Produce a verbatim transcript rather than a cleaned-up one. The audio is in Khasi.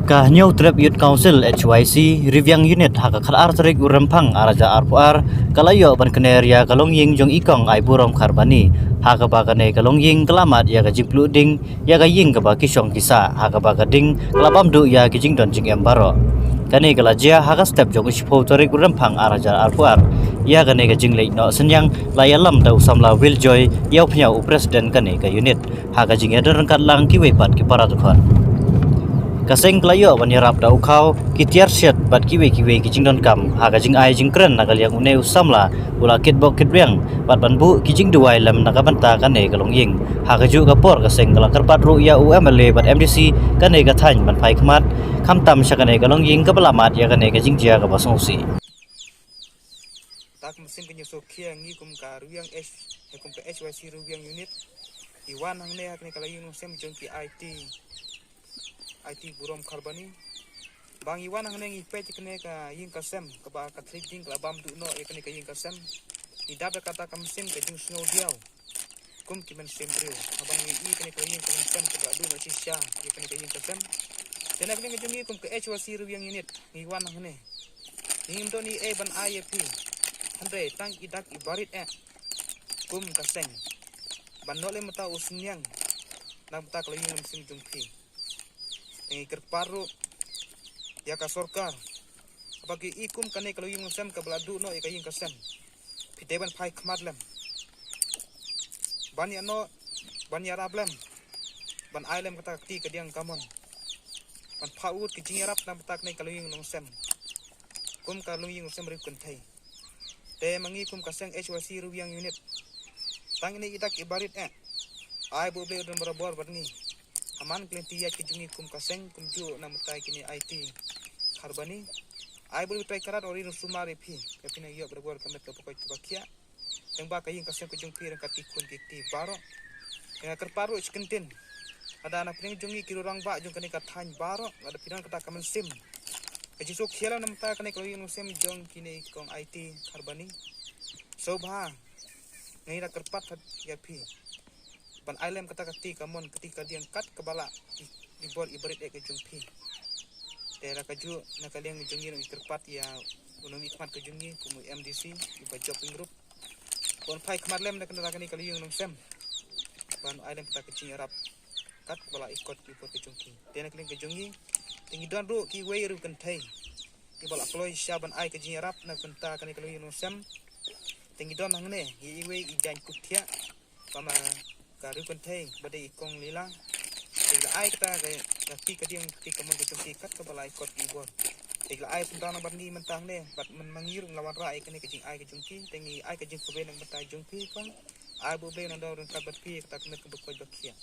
Ka Hynñiewtrep Youth Council H Y C Riviang Unit ha ka khatar tarik u Rymphang ar hajar arphew ar ka la ïoh ban kner ïa ka longïing jong i kong Aiburom Kharbani, ha kaba kane ka longïing ka la mad ïa ka jingpluh ding ïa ka ïing kaba ki shong ki sah, ha kaba ka ding ka la bam duh ïa ki jingdon jingem baroh. Kane ka la jia ha ka step jong u shiphew tarik u Rymphang ar hajar arphew ar. Ïa kane ka jingleit noh synñiang la ïalam da u samla Will Joy Ïawphniaw, u president kane ka unit, ha ka jingïadon ryngkat lang kiwei pat ki para dkhot. Ka seng ka la ïoh ban ïarap da u khaw, ki tiar shet bad kiwei kiwei ki jingdonkam. Ha ka jingai jingkren na ka liang une u samla u la kitbok kitrwiang bad ban buh ki jingduwai lem na ka bynta kane ka longïing. Ha kajuh ka por ka seng ka la kyrpad ruh ïa u M L A bad M D C kane ka thaiñ ban phai khmat, khamtam sha kane ka longïing kaba la mad ïa kane ka jingjia kaba sngewsih. Ta ka mynsiem ka Hynñiewsawkhia, ngi kum ka Riviang H, eh, kum ka H Y C Riviang Unit, ngi wan hangne ha kane ka longïing longsem jong ki I T, I T Burom Kharbani. Ba ngi wan hangne ngi peit ïa kane ka ïing ka sem kaba ka thli ding ka la bam duh noh ïa kane ka ïing ka sem. Ngi dap da kata ka mynsiem ka jingsngewdiaw kum ki mynsiem briew haba ngi ïohi kane ka ïing ka sem kaba la duh noh shisha ïa kane ka ïing ka sem. Te na kane ka jong ngi kum ka H Y C Riviang Unit ngi wan hangne, ngim don ei ei ban ai ïa phi, hynrei tang i dak i barit eh kum ka seng ban noh lem mynta u synñiang na bynta ka longïing longsem jong phi. Te ngi kyrpad ruh ïa ka sorkar, haba ki i kum kane ka longïing longsem kaba la duh noh ïa ka ïing ka sem, phi dei ban phai khmat lem, ban ïa noh, ban ïarap lem, ban ai lem kata ka kti kadiang kamon, ban phah wut ki jingïarap na bynta kane ka longïing longsem kum ka longïing longsem riewkynthei. Te ma ngi kum ka seng H Y C Riviang Unit, tang ine i dak i barit eh, ai ba U Blei u don barabor bad ngi ha man ki lynti ïaid ki jong ngi kum ka seng, kumjuh na bynta kine I T Kharbani. Ai ba U Blei u trei khrat, u ri u sumar ïa phi, ka phin ïoh barabor ka met kaba koit kaba khiah. Tang ba ka ïing ka sem ka jong phi ryngkat ki khun ki kti baroh, te nga kyrpad ruh shi kyntien, lada na pdeng jong ngi ki rangbah jong kane ka thaiñ baroh, lada phi don kata ka mynsiem ka jingsngewkhia na bynta kane ka longïing longsem jong kine i kong I T Kharbani, sngewbha, ngi la kyrpad ïa phi ban ai lem kata ka kti kamon, kti kadiang kat kaba lah i, i bor i barit eh ka jong phi. Te la kajuh na ka liang jong ngi ngi kyrpad ïa u nongmihkhmat ka jong ngi kum u M D C, i Bah Job Pyngrope, ban phai khmat lem na kane ka longïing longsem, ban ai lem kata ka jingïarap kat kaba lah i kot i bor ka jong ki. Te na ka liang ka jong ngi, te ngi don ruh kiwei riewkynthei kiba la kloi sha ban ai ka jingïarap na bynta kane ka longïing longsem. Te ngi don hangne ïa iwei i jaiñ kup thiah, ba ma ka riewkynthei ba dei i kong Lila. Te la ai kata ka, ka kti kadiang kti kamon ka jong ki kat kaba lah i kot i bor. Te la ai pynban bad ngi mynta hangne, bad man ma ngi ruh la wanrah ïa kane ka jingai ka jong ki, te ngi ai ka jingkhublei na bynta jong phi kong. Ai ba U Blei un nang don ryngkat bad phi kata ka met kaba koit ba khiah.